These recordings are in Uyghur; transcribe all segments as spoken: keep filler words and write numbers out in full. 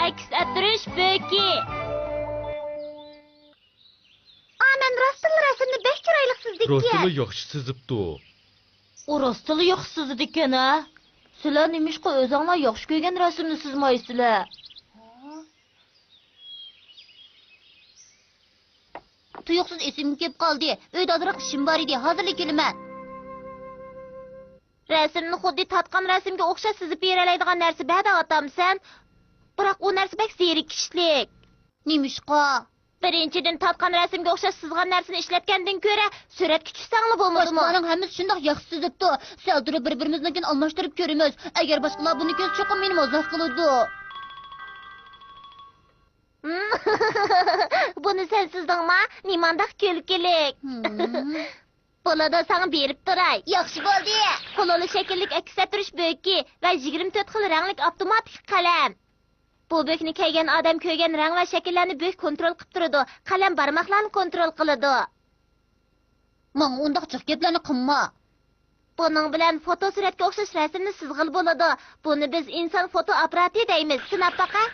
ئەكس ئەتتۈرۈش بۆكى. ئا، مەن راستتىنلا رەسىمنى بەك چىرايلىق سىزدىككەن. راستتىنلا ياخشى سىزىپتۇ. ئۇ راستتىنلا ياخشى سىزىدىكەن ھە. سىلەر نېمىشقا ئۆزۈڭلار ياخشى كۆرگەن رەسىمنى سىزمايسىلەر؟ تۇيۇقسىز ئېسىمگە كېلىپ قالدى. ئۆيدە ئازراق ئىشىم بار ئىدى، ھازىرلا كېلىمەن. رەسىمنى خۇددى تارتقان رەسىمگە ئوخشاش سىزىپ بېرەلەيدىغان نەرسە بەر دەۋاتامسەن؟ بىراق ئۇ نەرسە بەك زېرىكىشلىك. نېمىشقا؟ بىرىنچىدىن، تارتقان رەسىمگە ئوخشاش سىزغان نەرسىنى ئىشلەتكەندىن كۆرە سۈرەتكە چۈشسەڭلا بولمىدىمۇ؟ باشقىلارنىڭ ھەممىسى شۇنداق ياخشى سىزىپتۇ. سەل تۇرۇپ بىر-بىرىمىزنىڭكىنى ئالماشتۇرۇپ كۆرىمىز. ئەگەر باشقىلار بۇنى كۆرسە، چوقۇم مېنى مازاق قىلىدۇ. بۇنى سەن سىزدىڭما؟ نېمانداق كۈلكىلىك. ھىم. بولىدۇ، ساڭا بېرىپ تۇراي. ياخشى بولدى. قولۇلا شەكىللىك ئەكس ئەتتۈرۈش بۆكى ۋە يىگىرمە تۆت خىل رەڭلىك ئاپتوماتىك قەلەم. بۇ بۆكنى كىيگەن ئادەم كۆرگەن رەڭ ۋە شەكىللەرنى بۆك كونترول قىلىپ تۇرىدۇ، قەلەم بارماقلارنى كونترول قىلىدۇ. ماڭا ئۇنداق جىق گەپلەرنى قىلما. بۇنىڭ بىلەن فوتو سۈرەتكە ئوخشاش رەسىمنى سىزغىلى بولىدۇ. بۇنى بىز ئىنسان فوتو ئاپپاراتى دەيمىز. سىناپ باقە.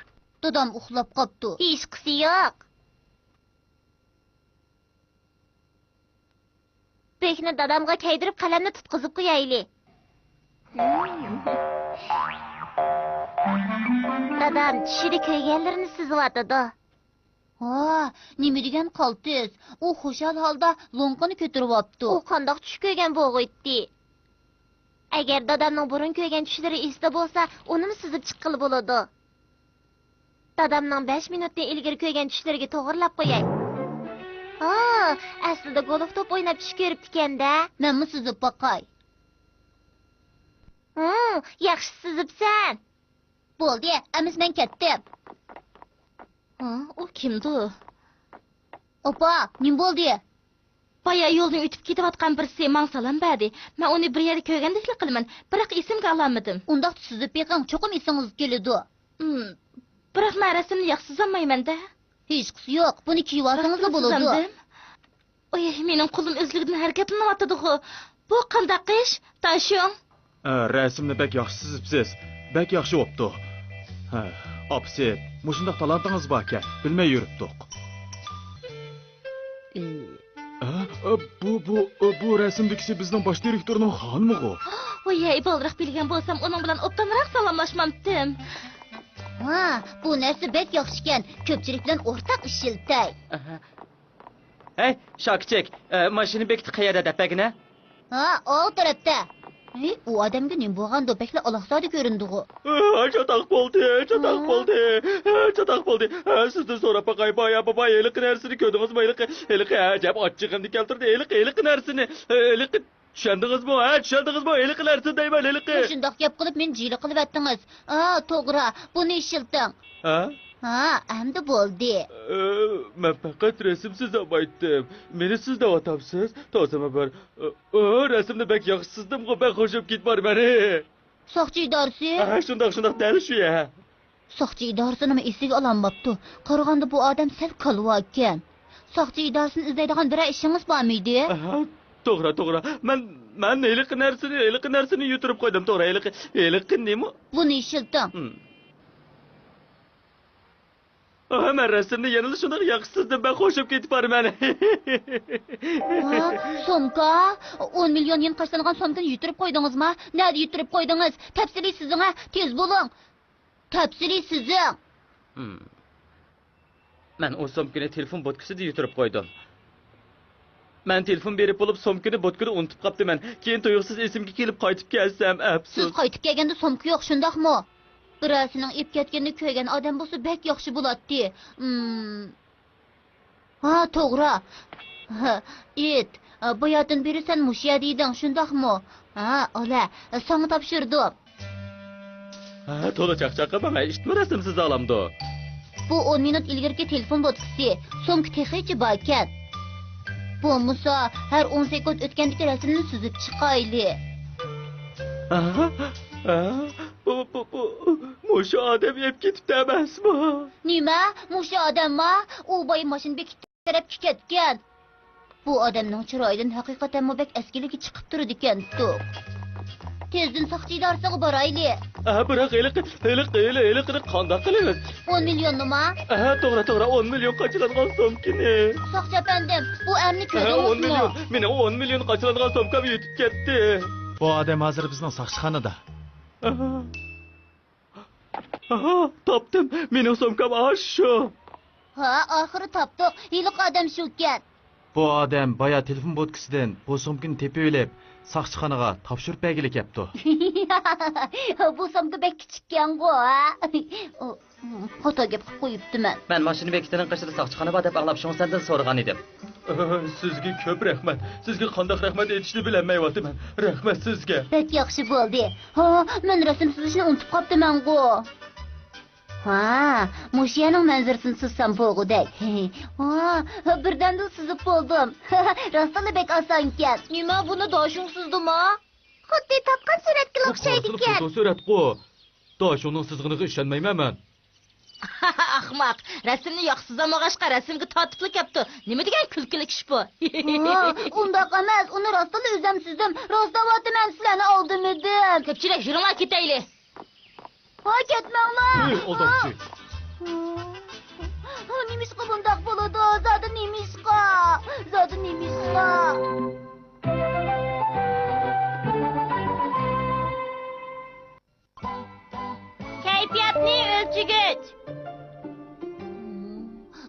دادام ئۇخلاپ قاپتۇ. ھېچقىسى يوق. بۆكنى دادامغا كىيدۈرۈپ، قەلەمنى تۇتقۇزۇپ قويايلى. دادام چۈشىدە كۆرگەنلىرىنى سىزىۋاتىدۇ. ھا، نېمە دېگەن قالتىس! ئۇ خۇشال ھالدا لوڭقىنى كۆتۈرۈۋاپتۇ. ئۇ قانداق چۈش كۆرگەن بولغىيتتى؟ ئەگەر دادامنىڭ بۇرۇن كۆرگەن چۈشلىرى ئېسىدە بولسا، ئۇنىمۇ سىزىپ چىققىلى بولىدۇ. دادامنىڭ بەش مىنۇتتىن ئىلگىرى كۆرگەن چۈشلىرىگە توغرىلاپ قوياي. ھا، ئەسلىدە گولف توپ ئويناپ چۈش كۆرۈپتىكەن-دە. مەنمۇ سىزىپ باقاي. ھىم، ياخشى سىزىپسەن. بولدى، ئەمىسە مەن كەتتىم. ھا، ئۇ كىمدۇ؟ ئاپا، نېمە بولدى؟ بايا يولدىن ئۆتۈپ كېتىۋاتقان بىرسى ماڭا سالام بەردى. مەن ئۇنى بىر يەردە كۆرگەندەكلا قىلىمەن، بىراق ئېسىمگە ئالالمىدىم. ئۇنداقتا سىزىپ بېقىڭ، چوقۇم ئېسىڭىزگە كېلىدۇ. ھىم، بىراق مەن رەسىمنى ياخشى سىزالمايمەن-دە. ھېچقىسى يوق، بۇنى كىيىۋالسىڭىزلا بولىدۇ. سىزامدىم؟ ئۇي، مېنىڭ قولۇم ئۆزلۈكىدىن ھەرىكەتلىنىۋاتىدىغۇ. بۇ قانداق ئىش، داشۇڭ؟ ئە، رەسىمنى بەك ياخشى سىزىپسىز. بەك ياخشى بوپتۇ. ھە، ئاپىسى، مۇشۇنداق تالانتىڭىز باركەن، بىلمەي يۈرۈپتۇق. ئە، ئە، بۇ، بۇ، ئە، بۇ رەسىمدىكىسى بىزنىڭ باش دىرېكتورنىڭ خانىمىغۇ؟ ۋاي، بالدۇرراق بىلگەن بولسام، ئۇنىڭ بىلەن ئوبدانراق سالاملاشمامتىم. ھا، بۇ نەرسە بەك ياخشىكەن. كۆپچىلىك بىلەن ئورتاق ئىشلىتەي. ئەھە. ھەي، شاكىچىك، ئە، ماشىنا بېكىتى قەيەردە دەپ بەرگىنە؟ ھا، ئاۋۇ تەرەپتە. ھېي، ئۇ ئادەمگە نېمە بولغاندۇ، بەكلا ئالاقزادە كۆرۈندىغۇ. ئە، چاتاق بولدى، چاتاق ھا؟ بولدى، ئە، چاتاق بولدى. ئە، سىزدىن سوراپ باقاي، بايا باباي، ھېلىقى نەرسىنى كۆردىڭىزمۇ؟ ھېلىقى، ھېلىقى، ئەجەب ئاچچىقىمنى كەلتۈردى. ھېلىقى، ھېلىقى نەرسىنى، ھېلىقى، چۈشەندىڭىزمۇ؟ ھە، چۈشەندىڭىزمۇ؟ ھېلىقى نەرسىنى دەيمەن، ھېلىقى. مۇشۇنداق گەپ قىلىپ مېنى جىلە قىلىۋەتتىڭىز. ئا، توغرا، بۇنى ئىشلىتىڭ. ھە؟ ھا، ئەمدى بولدى. ئە، مەن پەقەت رەسىم سىزالمايتتىم. مېنى سىز دەۋاتامسىز؟ توسىما بىر. ئە، ئە، رەسىمنى بەك ياخشى سىزدىمغۇ، بەك خوش بولۇپ كېتىپ بارىمەن. ساقچى ئىدارىسى؟ ھە، شۇنداق، شۇنداق، دەل شۇ يە. ساقچى ئىدارىسىنىمۇ ئېسىگە ئالالماپتۇ. قارىغاندا بۇ ئادەم سەل كالۋا ئىكەن. ساقچى ئىدارىسىنى ئىزدەيدىغان بىرەر ئىشىڭىز بارمىدى؟ ئەھە، توغرا، توغرا. مەن، مەن ھېلىقى نەرسىنى، ھېلىقى نەرسىنى يۈتۈرۈپ قويدۇم، توغرا، ھېلىقى، ھېلىقى نېمە؟ بۇنى ئىشلىتىڭ. ھىم. ئاھ، مەن رەسىمنى يەنىلا شۇنداق ياخشى سىزدىم، مەن خوش بولۇپ كېتىپ بارىمەن. ھا، سومكا؟ ئون مىليون يېن قارشىلانغان سومكىنى يۈتۈرۈپ قويدىڭىزما؟ نەدە يۈتۈرۈپ قويدىڭىز؟ تەپسىلىي سىزىڭە، تېز بولۇڭ. تەپسىلىي سىزىڭ. ھىم. مەن ئۇ سومكىنى تېلېفون بوتكىسىدا يۈتۈرۈپ قويدۇم. مەن تېلېفون بېرىپ بولۇپ، سومكىنى بوتكىدا ئۇنتۇپ قاپتىمەن. كېيىن تۇيۇقسىز ئېسىمگە كېلىپ قايتىپ كەلسەم، ئەپسۇس. سىز قايتىپ كەلگەندە سومكا يوق، شۇنداقمۇ؟ بىرەرسىنىڭ ئېلىپ كەتكىنىنى كۆرگەن ئادەم بولسا بەك ياخشى بولاتتى. ئىم. ھا، توغرا. ھە، ئېيت، باياتىن بېرى سەن مۇشۇ يەردە ئىدىڭ، شۇنداقمۇ؟ ھە، ئالە، ساڭا تاپشۇردۇم. ھە، تولا چاقچاق قىلماڭ، ئىتمۇ رەسىم سىزالامدۇ؟ بۇ ئون مىنۇت ئىلگىرىكى تېلېفون بوتكىسى، سومكا تېخىچە باركەن. بولمىسا، ھەر ئون سېكۇنت ئۆتكەندىكى رەسىمنى سىزىپ چىقايلى. ھە؟ ھە؟ بۇ، بۇ، بۇ، مۇشۇ ئادەم ئېلىپ كېتىپتۇ ئەمەسمۇ؟ نېمە؟ مۇشۇ ئادەمما؟ ئۇ بايا ماشىنا بېكىتى تەرەپكە كەتكەن. بۇ ئادەمنىڭ چىرايىدىن ھەقىقەتەنمۇ بەك ئەسكىلىكى چىقىپ تۇرىدىكەنتۇ. تېزدىن ساقچى ئىدارىسىغا بارايلى. ئە، بىراق ھېلىقى، ھېلىقى، ھېلى-، ھېلىقىنى قانداق قىلىمىز؟ ئون مىليوننىمۇ؟ ئە، توغرا، توغرا، ئون مىليون قاچىلانغان سومكىنى. ساقچى ئەپەندىم، بۇ ئەرنى ئە، ئون كۆردىڭىزمۇ؟ مىليون. مېنىڭ ئون مىليون قاچىلانغان سومكام يېتىپ كەتتى. بۇ ئادەم ھازىر بىزنىڭ ساقچىخانىدا. ئە. ئاھا، تاپتىم. مېنىڭ سومكام ئاشۇ. ھا، ئاخىرى تاپتۇق. ھېلىقى ئادەم شۇكەن. بۇ ئادەم بايا تېلېفون بوتكىسىدىن بۇ سومكىنى تېپىۋېلىپ، ساقچىخانىغا تاپشۇرۇپ بەرگىلى كەپتۇ. بۇ سومكا بەك كىچىككەنغۇ، ھە؟ خاتا گەپ قىلىپ قويۇپتىمەن. مەن ماشىنا بېكىتىنىڭ قېشىدا ساقچىخانا بار دەپ ئاڭلاپ، شۇڭا سەندىن سورىغان ئىدىم. ئۆي، سىزگە كۆپ رەھمەت. سىزگە قانداق رەھمەت ئېيتىشنى بىلەلمەيۋاتىمەن. رەھمەت سىزگە. بەك ياخشى بولدى. ھا، مەن رەسىم سىزىشنى ئۇنتۇپ قاپتىمەنغۇ. ھا، مۇشۇ يەرنىڭ مەنزىرىسىنى سىزسام بولغۇدەك. ھا، بىردەمدىلا سىزىپ بولدۇم. راستلا بەك ئاسانكەن. نېمە، بۇنى داشۇڭ سىزدىمۇ؟ خۇددى تارتقان سۈرەتكىلا ئوخشايدىكەن. بۇ قارىسىلا فوتو سۈرەتقۇ. داشۇڭنىڭ سىزغىنىغا ئىشەنمەيمەن مەن. ئاخماق، رەسىمنى ياخشى سىزالمىغاچقا رەسىمگە تارتىپلا كەپتۇ. نېمە دېگەن كۈلكىلىك ئىش بۇ؟ ھا، ئۇنداق ئەمەس، ئۇنى راستلا ئۆزۈم سىزدىم. راست دەۋاتىمەن، سىلەرنى ئالدىمىدىم. كۆپچىلىك، يۈرۈڭلار كېتەيلى. ھا، كەتمەڭلار. ئېي، ئالدامچى. ھا، نېمىشقا بۇنداق بولىدۇ؟ زادى نېمىشقا؟ زادى نېمىشقا؟ كەيپىياتنى ئۆلچىگۈچ.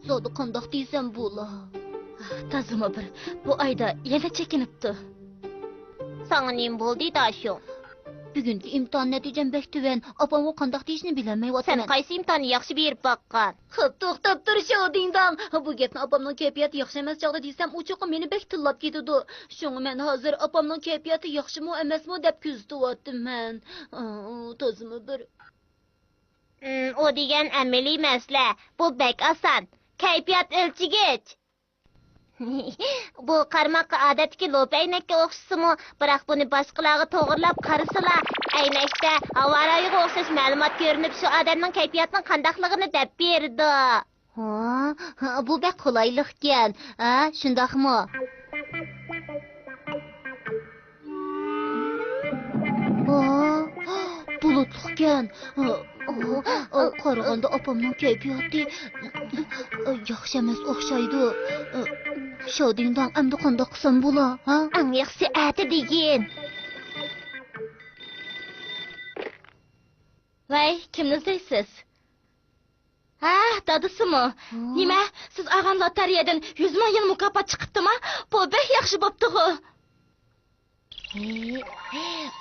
زادى قانداق دېيسەم بولا؟ تازىمۇ بىر، بۇ ئايدا يەنە چېكىنىپتۇ. ساڭا نېمە بولدى، داشۇڭ؟ بۈگۈنكى ئىمتىھان نەتىجەم بەك تۆۋەن. ئاپامغا قانداق دېيىشنى بىلەلمەيۋاتىمەن. سەن قايسى ئىمتىھاننى ياخشى بېرىپ باققان؟ خاپ، توختاپ تۇر، شاۋدىڭداڭ. بۇ گەپنى ئاپامنىڭ كەيپىياتى ياخشى ئەمەس چاغدا دېسەم، ئۇ چوقۇم مېنى بەك تىللاپ كېتىدۇ. شۇڭا مەن ھازىر ئاپامنىڭ كەيپىياتى ياخشىمۇ، ئەمەسمۇ دەپ كۆزىتىۋاتىمەن. ئا، تازىمۇ بىر. ئۇم، ئۇ دېگەن ئەمەلىي مەسىلە. بۇ بەك ئاسان. كەيپىيات ئۆلچىگۈچ. بۇ قارىماققا ئادەتتىكى لوپا ئەينەككە ئوخشىسىمۇ، بىراق بۇنى باشقىلارغا توغرىلاپ قارىسىلا، ئەينەكتە ھاۋا رايىغا ئوخشاش مەلۇمات كۆرۈنۈپ، شۇ ئادەمنىڭ كەيپىياتىنىڭ قانداقلىقىنى دەپ بېرىدۇ. ھا، بۇ بەك قولايلىقكەن. ھە، شۇنداقمۇ؟ ھا، بۇلۇتلۇقكەن. ھا، ھا، قارىغاندا ئاپامنىڭ كەيپىياتى ياخشى ئەمەس ئوخشايدۇ. شاۋدىڭداڭ، ئەمدى قانداق قىلسام بولا، ھا؟ ئەڭ ياخشىسى ئەتە دېگىن. ۋەي، كىمنى ئىزدەيسىز؟ ھە، دادىسىمۇ؟ ھا؟ نېمە، سىز ئالغان لوتارېيەدىن يۈز مىڭ يېن مۇكاپات چىقىپتىما؟ بۇ بەك ياخشى بوپتىغۇ. ھې،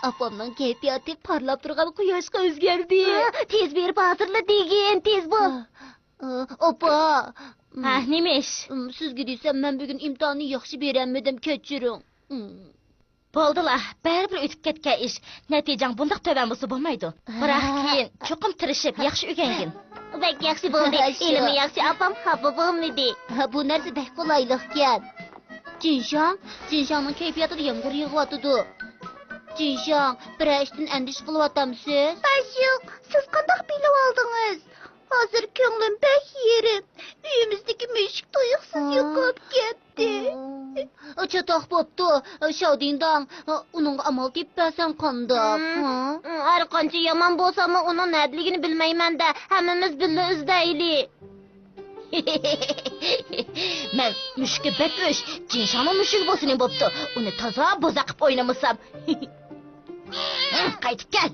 ئاپامنىڭ كەيپىياتى پارلاپ تۇرغان قۇياشقا ئۆزگەردى. ھا، تېز بېرىپ ھازىرلا دېگىن، تېز بول. ھا، ھا، ئاپا. ھە، نېمە ئىش؟ ئىم، سىزگە دېسەم، مەن بۈگۈن ئىمتىھاننى ياخشى بېرەلمىدىم، كەچۈرۈڭ. ئىم. بولدىلا، بەرىبىر ئۆتۈپ كەتكەن ئىش. نەتىجەڭ بۇنداق تۆۋەن بولسا بولمايدۇ. بىراق ھە. كېيىن چوقۇم تىرىشىپ، ياخشى ئۆگەنگىن. بەك ياخشى بولدى. شۇ. ھېلىمۇ ياخشى ئاپام خاپا بولمىدى. ھە، بۇ نەرسە بەك قولايلىقكەن. جىنشاڭ، جىنشاڭنىڭ كەيپىياتىدا يامغۇر يېغىۋاتىدۇ. جىنشاڭ، بىرەر ئىشتىن ئەندىشە قىلىۋاتامسىز؟ داشۇڭ، سىز قانداق بىلىۋالدىڭىز؟ ھازىر كۆڭلۈم بەك يېرىم. ئۆيىمىزدىكى مۈشۈك تۇيۇقسىز ھا؟ يوقاپ كەتتى. ھا؟ چاتاق بوپتۇ. شاۋدىڭداڭ، ئۇنىڭغا ئامال تېپىپ بەرسەڭ قانداق؟ ھىم، ھا؟ ھەر قانچە يامان بولساممۇ، ئۇنىڭ نەدىلىكىنى بىلمەيمەن-دە، ھەممىمىز بىللە ئىزدەيلى. مەن مۈشۈككە بەك ئۆچ. جىنشاڭنىڭ مۈشۈكى بولسا نېمە بوپتۇ؟ ئۇنى تازا بوزەك قىلىپ ئوينىمىسام. قايتىپ كەل.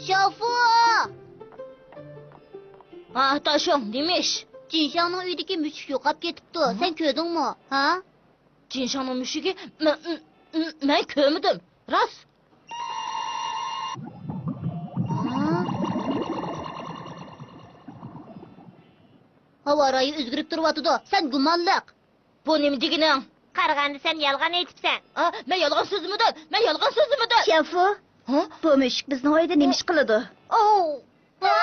شافۇ! ھا، داشۇڭ، نېمە ئىش؟ جىنشاڭنىڭ ئۆيىدىكى مۈشۈك يوقاپ كېتىپتۇ. ھا؟ سەن كۆردۈڭمۇ؟ ھا؟ جىنشاڭنىڭ مۈشۈكى؟ مەن، مەن، مەن كۆرمىدىم. راست. ھا؟ ھاۋا رايى ئۆزگىرىپ تۇرۇۋاتىدۇ. سەن گۇمانلىق. بۇ نېمە دېگىنىڭ؟ قارىغاندا سەن يالغان ئېيتىپسەن. ئا، مەن يالغان سۆزلىمىدىم. مەن يالغان سۆزلىمىدىم. شيافۇ، ھا؟ بۇ مۈشۈك بىزنىڭ ئۆيدە نېمە ئىش قىلىدۇ؟ ئوۋ. ۋا!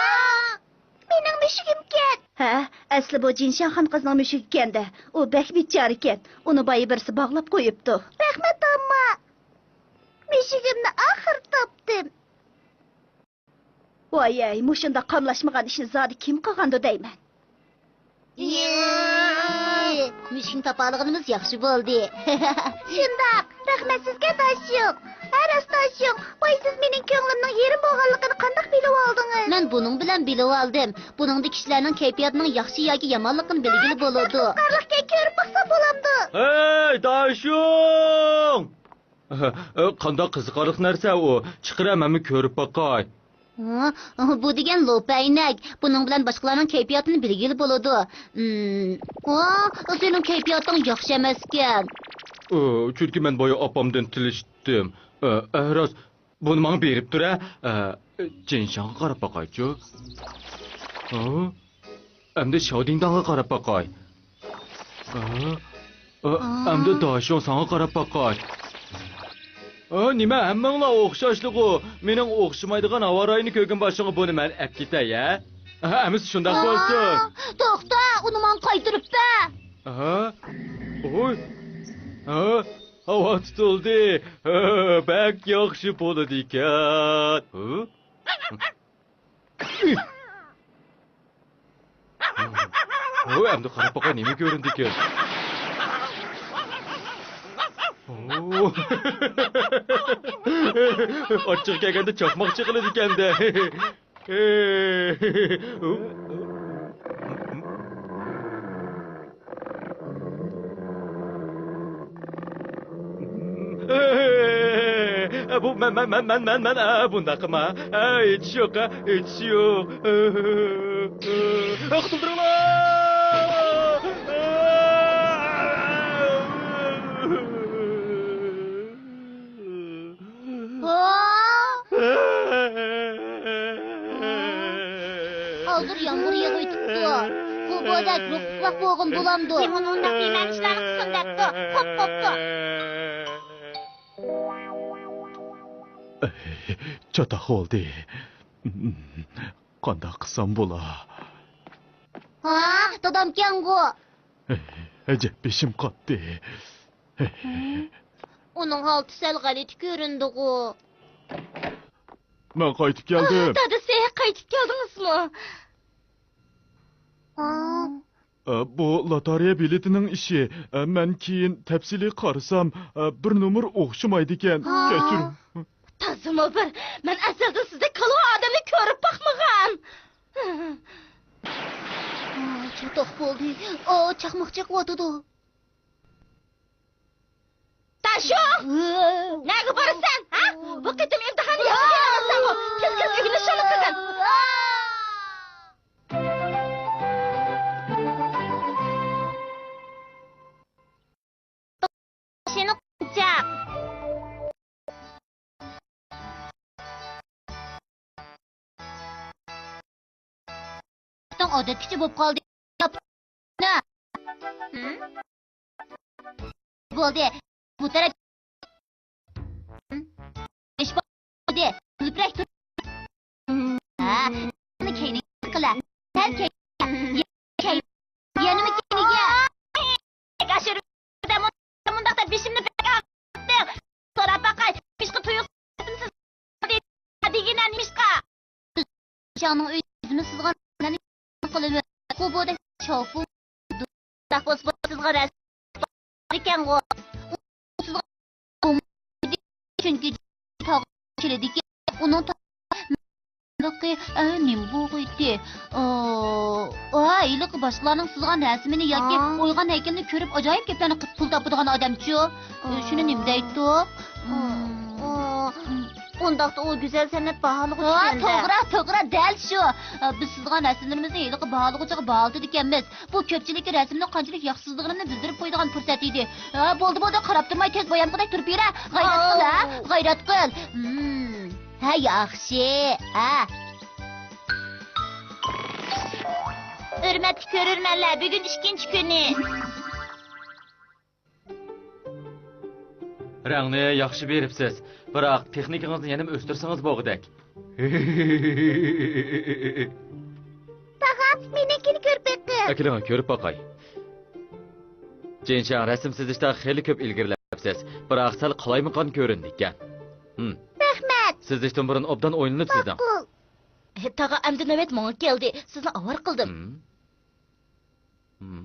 مېنىڭ مۈشۈكۈمكەن. ھە، ئەسلى بۇ جىنشاڭخان قىزنىڭ مۈشۈكىكەن-دە. ئۇ بەك بىچارىكەن. ئۇنى بايا بىرسى باغلاپ قويۇپتۇ. رەھمەت، ئامما. مۈشۈكۈمنى ئاخىرى تاپتىم. ۋايەي، مۇشۇنداق قاملاشمىغان ئىشنى زادى كىم قىلغاندۇ دەيمەن. مۈشۈكنى تاپالىغىنىمىز ياخشى بولدى. شۇنداق، رەھمەت سىزگە، داشيۇڭ. ھە، راست، داشيۇڭ. ۋاي، سىز مېنىڭ كۆڭلۈمنىڭ يېرىم بولغانلىقىنى قانداق بىلىۋالدىڭىز؟ مەن بۇنىڭ بىلەن بىلىۋالدىم. بۇنىڭدا كىشىلەرنىڭ كەيپىياتىنىڭ ياخشى ياكى يامانلىقىنى بىلگىلى بولىدۇ. قىزىقارلىقكەن، كۆرۈپ باقسام بولامدۇ؟ ھەي، داشيۇڭ! قانداق قىزىقارلىق نەرسە ئۇ؟ چىقىرە، مەنمۇ كۆرۈپ باقاي. ھە؟ بۇ دېگەن لوپا ئەينەك. بۇنىڭ بىلەن باشقىلارنىڭ كەيپىياتىنى بىلگىلى بولىدۇ. ئىم، ئا، سېنىڭ كەيپىياتىڭ ياخشى ئەمەسكەن. ئۇ، چۈنكى مەن بايا ئاپامدىن تىللىشىپ كەتتىم. ئە، ئە، راست، بۇنى ماڭا بېرىپ تۇر، ھە؟ ئە، جېنشاڭغا قاراپ باقايچۇ. ھە؟ ئەمدى شاۋدىڭداڭغا قاراپ باقاي. ھە؟ ئە، ئەمدى داشيۇڭ ساڭا قاراپ باقاي. ئە، نېمە، ھەممىڭلار ئوخشاشلىغۇ؟ مېنىڭ ئوخشىمايدىغان ھاۋا رايىنى كۆرگەن باشىڭغا بۇنى مەن ئەپ كېتەي، ھە؟ ئە، ئەمىسە شۇنداق بولسۇن. توختا، ئۇنى ماڭا قايتۇرۇپ بەر. ھە؟ ئوي. ھە؟ ھاۋا تۇتۇلدى. ھە، بەك ياخشى بولىدىكەن. ھە؟ ھە، ئەمدى قاراپ باقاي، نېمە كۆرۈندىكەن. ھە؟ ئاچچىقى كەلگەندە چاقماق چېقىلىدىكەن-دە. بۇ مەن، مەن، مەن، مەن، مەن، مەن، ئە، بۇنداق قىلما. ئە، ھېچ يوق، ئە، ھېچ يوق. ئە، قۇتۇلدۇرۇڭلار! ھازىر يامغۇر يېغىۋېتىپتۇ. بۇ بودەك روھسىزلاق بولغىن بولامدۇ؟ مېنىڭ ئۇنداق يېمەن ئىشلارنى قىلسۇن دەپتۇ. قوپ، قوپتۇ. چاتاق بولدى. قانداق قىلسام بولا؟ ھا، دادامكەنغۇ. ئەجەب بېشىم قاتتى. ئۇنىڭ ھالىتى سەل غەلىتە كۆرۈندىغۇ. مەن قايتىپ كەلدىم. دادىسى، قايتىپ كەلدىڭىزمۇ؟ ئە، بۇ لاتارىيە بېلىتىنىڭ ئىشى. ئە، مەن كېيىن تەپسىلىي قارىسام، ئە، بىر نومۇر ئوخشىمايدىكەن. ھا. كەچۈرۈڭ. تازىمۇ بىر. مەن ئەزەلدىن سىزدەك كالۋا ئادەمنى كۆرۈپ باقمىغان. ئا، چاتاق بولدى. ئا، چاقماق چېقىۋاتىدۇ. داشۇ! نەگە بارىسەن، ھە؟ بۇ قېتىم ئىمتىھاننى ياخشى بېرەلەمسەنغۇ؟ تېز، تېز ئۆيگە نىشانلىق كىرگىن. ماشىنا قونچاق. ئادەتتىكىچە بولۇپ قالدى. بولدى. بۇ تەرەپ. ئىش بولدى. كۈلۈپرەك تۇر. ھە، كەينىگە قىلە. سەل كەينىگە. كەي-، يەنىمۇ كەينىگە. ئاشۇ مۇنداق دەپ بېشىمنى بەك ئاغرىتتىڭ. سوراپ باقاي، نېمىشقا تۇيۇقسىز دېگىنە نېمىشقا؟ شاڭنىڭ ئۆزىمۇ سىزغان قىلىمەن. قۇبۇدەك شاۋپۇ. ساق بولسا سىزغان رەسىم بار ئىكەنغۇ. چۈنكى تاغ كېلىدىكەن. ئۇنىڭ تا-، ئە، نېمە بولغىيتتى؟ ئا، ئا، ھېلىقى باشقىلارنىڭ سىزغان رەسىمىنى ياكى ئويغان ھەيكىلىنى كۆرۈپ ئاجايىپ گەپلەرنى قىلىپ پۇل تاپىدىغان ئادەمچۇ؟ ئا، شۇنى نېمە دەيتتۇق؟ ئۇنداقتا ئۇ گۈزەل سەنئەت باھالىغۇچى ئىكەن-دە. توغرا، توغرا، دەل شۇ. ئا، بىز سىزغان رەسىملىرىمىزنى ھېلىقى باھالىغۇچىغا باھالىتىدىكەنمىز. بۇ كۆپچىلىككە رەسىمنىڭ قانچىلىك ياخشى سىزىلغىنىنى بىلدۈرۈپ قويىدىغان پۇرسەت ئىدى. ھە، بولدى، بولدى، قاراپ تۇرماي تېز بويامغۇدەك تۇرۇپ بېرە. غەيرەت قىل، ھە، غەيرەت قىل. ھە، ياخشى. ھە. ھۆرمەتلىك كۆرۈرمەنلەر، بۈگۈن ئىككىنچى كۈنى. رەڭنى ياخشى بېرىپسىز، بىراق تېخنىكىڭىزنى يەنىمۇ ئۆستۈرسىڭىز بولغۇدەك. تاغام، مېنىڭكىنى كۆرۈپ بېقىڭ. ئەكېلىڭ، كۆرۈپ باقاي. جېنشاڭ، رەسىم سىزىشتا خېلى كۆپ ئىلگىرىلەپسىز، بىراق سەل قالايمىقان كۆرۈنىدىكەن. ھىم. رەھمەت. سىزىشتىن بۇرۇن ئوبدان ئويلىنىپ سىزىڭ. ماقۇل. تاغا، ئەمدى نۆۋەت ماڭا كەلدى. سىزنى ئاۋارە قىلدىم. ھىم. ھىم.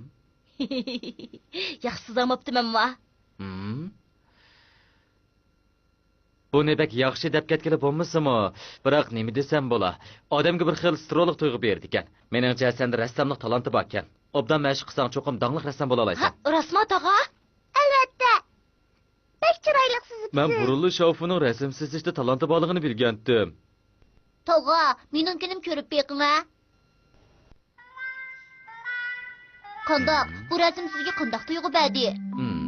ياخشى سىزالماپتىمەنما؟ ھىم؟ بۇنى بەك ياخشى دەپ كەتكىلى بولمىسىمۇ، بىراق نېمە دېسەم بولا، ئادەمگە بىر خىل سترولۇق تۇيغۇ بېرىدىكەن. مېنىڭچە، سەندە رەسساملىق تالانتى باركەن. ئوبدان مەشىق قىلساڭ، چوقۇم داڭلىق رەسسام بولالايسەن. ھە، راستما، تاغا؟ ئەلۋەتتە. بەك چىرايلىق سىزىپسىز. مەن بۇرۇنلا شاۋفۇنىڭ رەسىم سىزىشتا تالانتى بارلىقىنى بىلگەنتىم. تاغا، مېنىڭكىنىمۇ كۆرۈپ بېقىڭە. قانداق؟ بۇ رەسىم سىزگە قانداق تۇيغۇ بەردى؟ ھىم.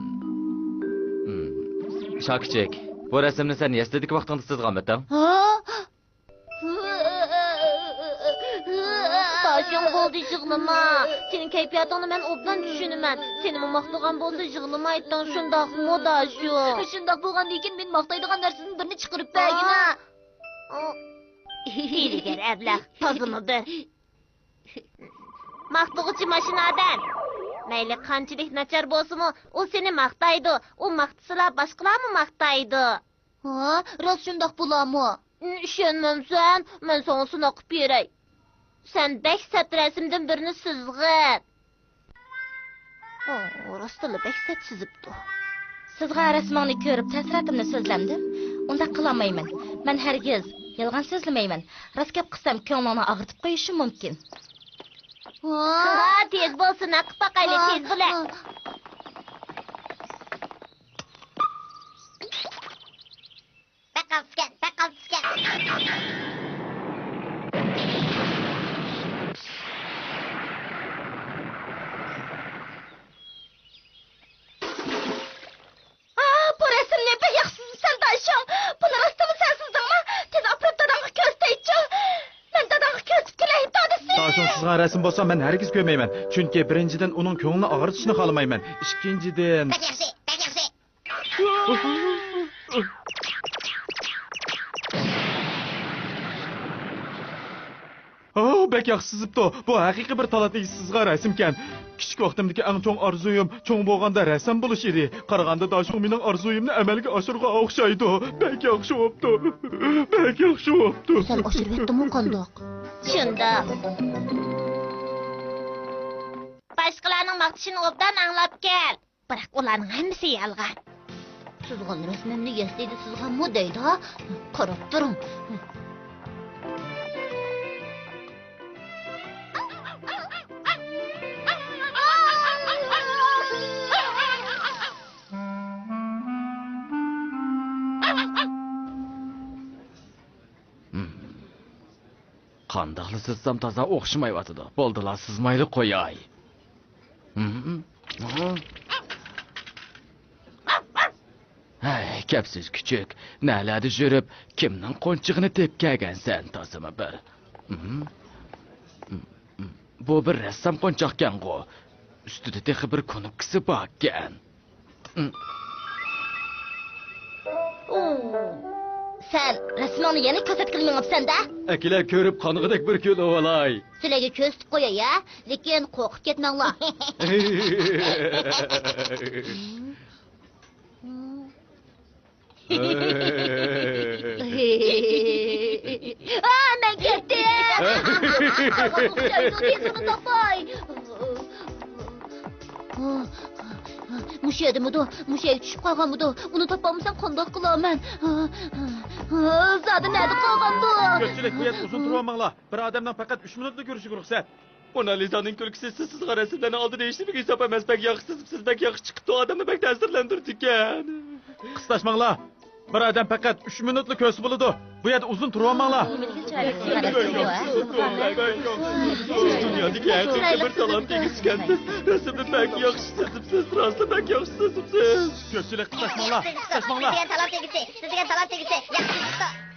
ھىم. شاكىچىك، بۇ رەسىمنى سەن يەسلىدىكى ۋاقتىڭدا سىزغانمىتىڭ؟ ھا؟ داشۇڭ، بولدى يىغلىما. سېنىڭ كەيپىياتىڭنى مەن ئوبدان چۈشىنىمەن. سېنىمۇ ماختىغان بولسا يىغلىمايتتىڭ، شۇنداقمۇ داشۇ؟ شۇنداق بولغاندىكىن مېنى ماختايدىغان نەرسىدىن بىرنى چىقىرىپ بەرگىنە. ھىيلىگەر ئەبلەخ، تازىمۇ بىر. ماختىغۇچى ماشىنا ئادەم. مەيلى قانچىلىك ناچار بولسىمۇ، ئۇ سېنى ماختايدۇ. ئۇ ماختىسىلا، باشقىلارمۇ ماختايدۇ. ھا، راست شۇنداق بولامۇ؟ ئىشەنمەمسەن؟ مەن ساڭا سىناق قىلىپ بېرەي. سەن بەك سەت رەسىمدىن بىرنى سىزغىن. ئو، راستلا بەك سەت سىزىپتۇ. سىزغان رەسىمىڭنى كۆرۈپ، تەسىراتىمنى سۆزلەمدىم. ئۇنداق قىلالمايمەن. مەن ھەرگىز يالغان سۆزلىمەيمەن. راست گەپ قىلسام، كۆڭلۈڭنى ئاغرىتىپ قويۇشۇم مۇمكىن. ھا، تېز بولسۇن، ھە، قىپ باقايلى، ھا، تېز بولە. ھا. بەك قالتىسكەن، بەك قالتىسكەن. ئا، بۇ رەسىمنى بەك ياخشى سىزىپسەن، داشۇڭ. بۇنى راستتىنمۇ سەن سىزدىڭمۇ؟ تېز ئاپىرىپ داداڭغا كۆرسىتەيچۇ. مەن داداڭغا كۆرسىتىپ كېلەي، دادىسى. داشۇڭ سىزغان رەسىم بولسا مەن ھەرگىز كۆرمەيمەن. چۈنكى بىرىنچىدىن، ئۇنىڭ كۆڭلىنى ئاغرىتىشنى خالىمايمەن. ئىككىنچىدىن، بەك ياخشى، بەك ياخشى. ئاھ، بەك ياخشى سىزىپتۇ. بۇ ھەقىقىي بىر تالانت ئىگىسى سىزغان رەسىمكەن. كىچىك ۋاقتىمدىكى ئەڭ چوڭ ئارزۇيۇم چوڭ بولغاندا رەسسام بولۇش ئىدى. قارىغاندا داشۇڭ مېنىڭ ئارزۇيۇمنى ئەمەلگە ئاشۇرغان ئوخشايدۇ. بەك ياخشى بوپتۇ. بەك ياخشى بوپتۇ. سەل ئاشۇرۇۋەتتىمۇ قانداق؟ شۇنداق. باشقىلارنىڭ ماختىشىنى ئوبدان ئاڭلاپ كەل. بىراق ئۇلارنىڭ ھەممىسى يالغان. سىزغان رەسىمىمنى يەسلىدە سىزغانمۇ دەيدۇ. قاراپ تۇرۇڭ. ھىم. قانداقلا سىزسام تازا ئوخشىمايۋاتىدۇ. بولدىلا، سىزمايلا قوياي. ھىم؟ ھىم؟ ھەي، كەپسىز كۈچۈك. نەلەردە يۈرۈپ، كىمنىڭ قونچىقىنى تېپىپ كەلگەنسەن، تازىمۇ بىر. ھىم؟ بۇ بىر رەسسام قونچاقكەنغۇ. ئۈستىدە تېخى بىر كۇنۇپكىسى باركەن. سەن رەسىمىڭنى يەنە كۆرسەتكىلى مېڭىپسەن-دە. ئەكېلە، كۆرۈپ قانىغۇدەك بىر كۈلۈۋالاي. سىلەرگە كۆرسىتىپ قوياي ھە، لېكىن قورقۇپ كەتمەڭلار. ئا، مەن كەتتىم. تېز ئۇنى تاپاي. مۇشۇ يەردىمىدۇ؟ مۇشۇ يەرگە چۈشۈپ قالغانمىدۇ؟ ئۇنى تاپالمىسام قانداق قىلارمەن؟ زادى نەدە قالغاندۇ؟ كۆپچىلىك، بۇ يەردە ئۇزۇن تۇرۇۋالماڭلار. بىر ئادەمنىڭ پەقەت ئۈچ مىنۇتلا كۆرۈشىگە رۇخسەت. مونالىزانىڭ كۈلكىسى سىز سىزغان رەسىملەرنىڭ ئالدىدا ھېچنېمىگە ھېساب ئەمەس. بەك ياخشى سىزىپسىز، بەك ياخشى چىقىپتۇ، ئادەمنى بەك تەسىرلەندۈرىدىكەن. قىستاشماڭلار. بىر ئادەم پەقەت ئۈچ مىنۇتلا كۆرسە بولىدۇ. بۇ يەردە ئۇزۇن تۇرۇۋالماڭلار. سىز دۇنيادىكى ھەقىقىي بىر تالانت ئىگىسىكەنسىز. رەسىمنى بەك ياخشى سىزىپسىز، راستلا بەك ياخشى سىزىپسىز. كۆپچىلىك قىستاشماڭلار، قىستاشماڭلار. سىزگە تالانت ئىگىسى، سىزگە تالانت ئىگىسى. ياخشى چىقىپتۇ.